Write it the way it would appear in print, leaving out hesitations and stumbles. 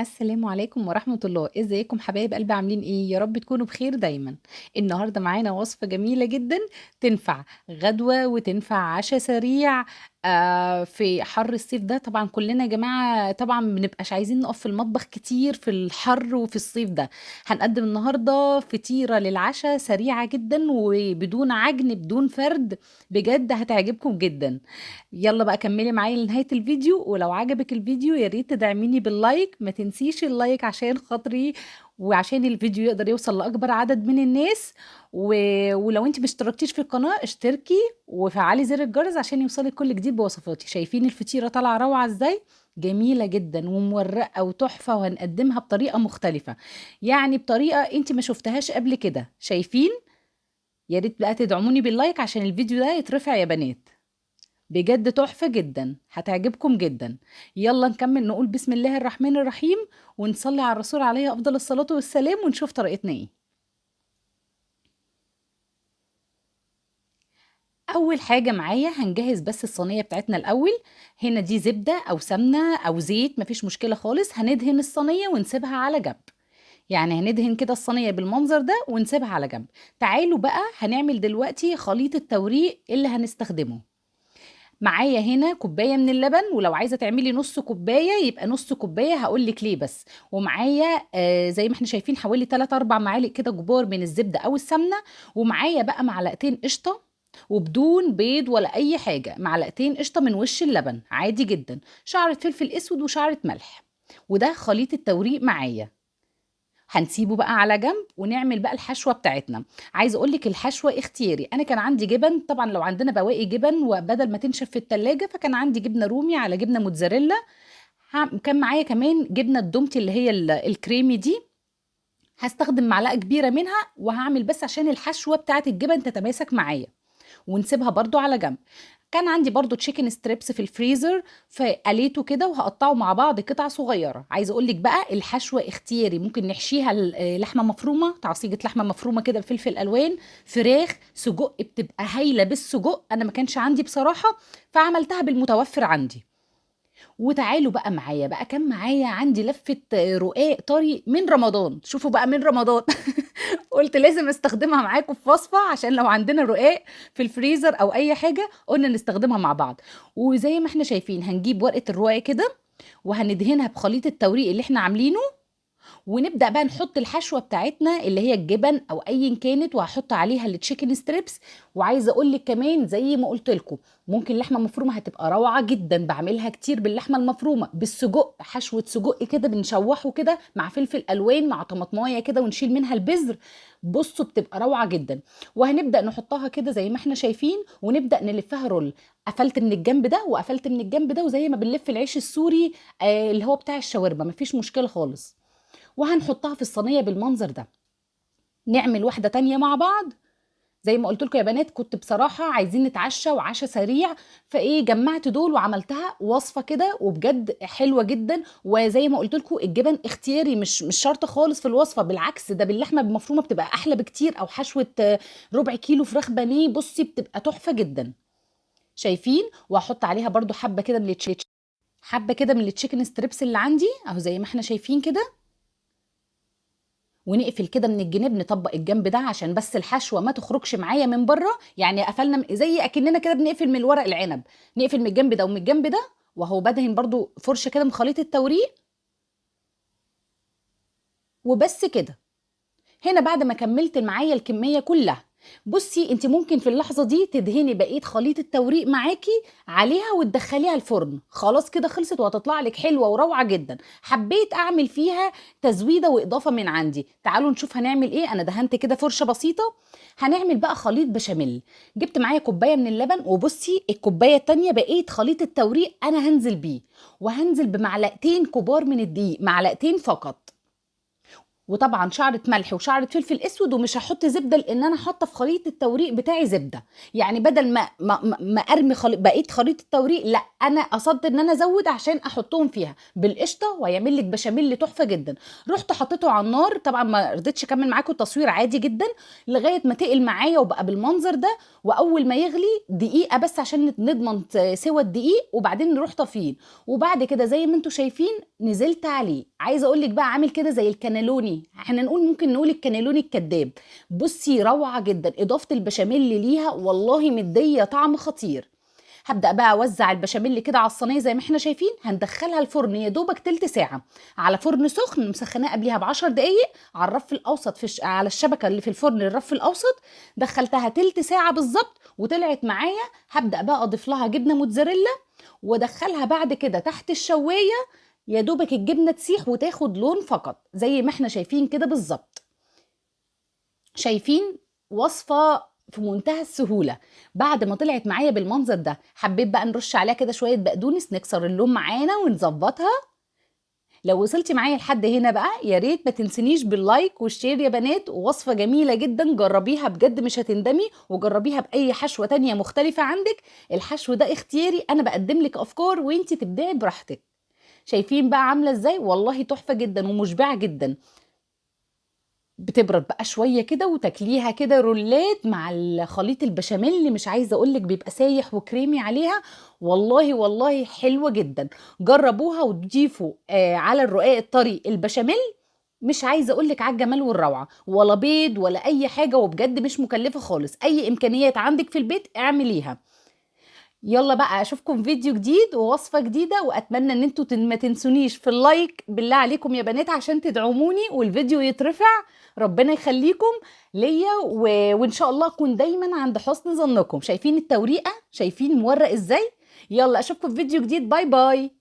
السلام عليكم ورحمة الله. ازيكم حبايب قلبي، عاملين ايه؟ يا رب تكونوا بخير دايما. النهاردة معانا وصفة جميلة جدا تنفع غدوة وتنفع عشاء سريع في حر الصيف ده. طبعا كلنا يا جماعة طبعا بنبقاش عايزين نقف في المطبخ كتير في الحر وفي الصيف ده. هنقدم النهاردة فطيرة للعشاء سريعة جدا وبدون عجن بدون فرد، بجد هتعجبكم جدا. يلا بقى كملي معايا لنهاية الفيديو، ولو عجبك الفيديو يا ريت تدعميني بال like، ما تنسيش ال like عشان خاطري وعشان الفيديو يقدر يوصل لأكبر عدد من الناس. ولو انت ما اشتركتيش في القناة اشتركي وفعلي زر الجرس عشان يوصلك كل جديد بوصفاتي. شايفين الفطيرة طالعة روعة ازاي؟ جميلة جدا ومورقة وتحفة، وهنقدمها بطريقة مختلفة، يعني بطريقة انت ما شفتهاش قبل كده. شايفين؟ يا ريت بقى تدعموني بال like عشان الفيديو ده يترفع يا بنات، بجد تحفة جدا هتعجبكم جدا. يلا نكمل، نقول بسم الله الرحمن الرحيم ونصلي على الرسول عليه أفضل الصلاة والسلام، ونشوف طريقتنا ايه. أول حاجة معايا هنجهز بس الصينية بتاعتنا الأول. هنا دي زبدة أو سمنة أو زيت، مفيش مشكلة خالص. هندهن الصينية ونسيبها على جنب، يعني هندهن كده الصينية بالمنظر ده ونسيبها على جنب. تعالوا بقى هنعمل دلوقتي خليط التوريق اللي هنستخدمه. معايا هنا كوباية من اللبن، ولو عايزة تعملي نص كوباية يبقى نص كوباية، هقولك ليه بس. ومعايا زي ما احنا شايفين حوالي 3-4 معالق كده كبار من الزبدة أو السمنة، ومعايا بقى معلقتين قشطة وبدون بيض ولا أي حاجة، معلقتين قشطة من وش اللبن عادي جدا، شعرة فلفل أسود وشعرة ملح، وده خليط التوريق معايا. هنسيبه بقى على جنب ونعمل بقى الحشوة بتاعتنا. عايزة اقول لك الحشوة اختياري، انا كان عندي جبن، طبعا لو عندنا بواقي جبن وبدل ما تنشف في التلاجة فكان عندي جبنة رومي على جبنة موتزاريلا، كان معايا كمان جبنة الدومتي اللي هي الكريمي دي، هستخدم معلقة كبيرة منها وهعمل بس عشان الحشوة بتاعت الجبن تتماسك معايا، ونسيبها برضو على جنب. كان عندي برضو chicken strips في الفريزر فقليته كده وهقطعه مع بعض قطع صغيرة. عايزة اقول لك بقى الحشوة اختياري، ممكن نحشيها لحمة مفرومة، تعصيجة لحمة مفرومة كده بفلفل الوان، فراخ، سجق، بتبقى هايلة بالسجق. انا ما كانش عندي بصراحة فعملتها بالمتوفر عندي. وتعالوا بقى معايا بقى، كان معايا عندي لفة رقاق طري من رمضان، شوفوا بقى من رمضان قلت لازم استخدمها معاكم في وصفة عشان لو عندنا رقاق في الفريزر او اي حاجة قلنا نستخدمها مع بعض. وزي ما احنا شايفين هنجيب ورقة الرقاق كده وهندهنها بخليط التوريق اللي احنا عاملينه، ونبدأ بقى نحط الحشوة بتاعتنا اللي هي الجبن او ايا كانت، وهحط عليها ال chicken strips. وعايزة اقول لك كمان زي ما قلت لكم ممكن لحمة مفرومة هتبقى روعة جدا، بعملها كتير باللحمة المفرومة، بالسجق، حشوة سجق كده بنشوحه كده مع فلفل الوان مع طماطمايه كده ونشيل منها البذر، بصوا بتبقى روعة جدا. وهنبدأ نحطها كده زي ما احنا شايفين ونبدأ نلفها roll. قفلت من الجنب ده وقفلت من الجنب ده، وزي ما بنلف العيش السوري اللي هو بتاع الشاورما، مفيش مشكلة خالص. وهنحطها في الصينية بالمنظر ده. نعمل واحدة تانية مع بعض. زي ما قلت لكم يا بنات كنت بصراحة عايزين نتعشى وعشاء سريع، فايه جمعت دول وعملتها وصفة كده وبجد حلوة جدا. وزي ما قلت لكم الجبن اختياري، مش شرط خالص في الوصفة، بالعكس ده باللحمة المفرومة بتبقى أحلى بكتير، أو حشوة ربع كيلو فراخ بانيه، بصي بتبقى تحفة جدا. شايفين؟ وهحط عليها برضو حبة كده من التشيكن، حبة كده من ال chicken strips اللي عندي اهو زي ما احنا شايفين كده. ونقفل كده من الجناب، نطبق الجنب ده عشان بس الحشوة ما تخرجش معايا من بره، يعني قفلنا زي اكننا كده بنقفل من الورق العنب، نقفل من الجنب ده ومن الجنب ده. وهو بدهن برضو فرشة كده من خليط التوريق وبس كده. هنا بعد ما كملت معايا الكمية كلها، بصي انت ممكن في اللحظة دي تدهني بقية خليط التوريق معاكي عليها وتدخليها الفرن، خلاص كده خلصت وهتطلع لك حلوة وروعة جدا. حبيت اعمل فيها تزويدة واضافة من عندي، تعالوا نشوف هنعمل ايه. انا دهنت كده فرشة بسيطة. هنعمل بقى خليط بشاميل. جبت معايا كوباية من اللبن، وبصي الكوباية التانية بقية خليط التوريق انا هنزل بيه، وهنزل بمعلقتين كبار من الدقيق، معلقتين فقط، وطبعا شعرة ملح وشعرة فلفل اسود، ومش هحط زبدة لان انا حاطة في خليط التوريق بتاعي زبدة. يعني بدل ما ارمي بقية خليط التوريق، لا انا قصدت ان انا ازود عشان احطهم فيها بالقشطة، وهيعمل لك بشاميل تحفة جدا. رحت حطيته على النار، طبعا ما رضيتش اكمل معاكم التصوير عادي جدا لغاية ما تقل معايا وبقى بالمنظر ده. واول ما يغلي دقيقة بس عشان نضمن سوى الدقيق، وبعدين نروح طافيين. وبعد كده زي ما انتم شايفين نزلت عليه عايزه اقول لك بقى عامل كده زي الكانيلوني، احنا نقول ممكن نقول الكانيلوني الكذاب. بصي روعه جدا، اضافه البشاميل ليها والله مديه طعم خطير. هبدأ بقى اوزع البشاميل كده على الصينية زي ما احنا شايفين. هندخلها الفرن يا دوبك تلت ساعة على فرن سخن، مسخناه قبلها ب10 دقايق على الرف الاوسط على الشبكة اللي في الفرن الرف الاوسط. دخلتها تلت ساعة بالظبط وطلعت معايا. هبدأ بقى اضيف لها جبنه موتزاريلا وادخلها بعد كده تحت الشوايه، يا دوبك الجبنة تسيح وتاخد لون فقط زي ما احنا شايفين كده بالظبط. شايفين وصفه في منتهى السهولة. بعد ما طلعت معايا بالمنظر ده حبيت بقى نرش عليها كده شوية بقدونس، نكسر اللون معانا ونظبطها. لو وصلتي معايا لحد هنا بقى يا ريت ما تنسنيش بال like وال share يا بنات. وصفه جميلة جدا، جربيها بجد مش هتندمي، وجربيها باي حشوه تانية مختلفة عندك. الحشو ده اختياري، انا بقدم لك افكار وانتي تبدعي براحتك. شايفين بقى عامله ازاي؟ والله تحفة جدا ومشبعه جدا. بتبرد بقى شوية كده وتاكليها كده رولات مع الخليط البشاميل، مش عايزه اقولك بيبقى سايح وكريمي عليها، والله والله حلوة جدا. جربوها وتضيفوا على الرقاق الطري البشاميل، مش عايزه اقولك على الجمال والروعه، ولا بيض ولا اي حاجة، وبجد مش مكلفة خالص. اي امكانيات عندك في البيت اعمليها. يلا بقى اشوفكم فيديو جديد ووصفه جديدة، واتمنى ان انتوا ما تنسونيش في ال like بالله عليكم يا بنات عشان تدعموني والفيديو يترفع. ربنا يخليكم ليا، وان شاء الله اكون دايما عند حسن ظنكم. شايفين التوريقه؟ شايفين مورق ازاي؟ يلا اشوفكم في فيديو جديد. bye bye.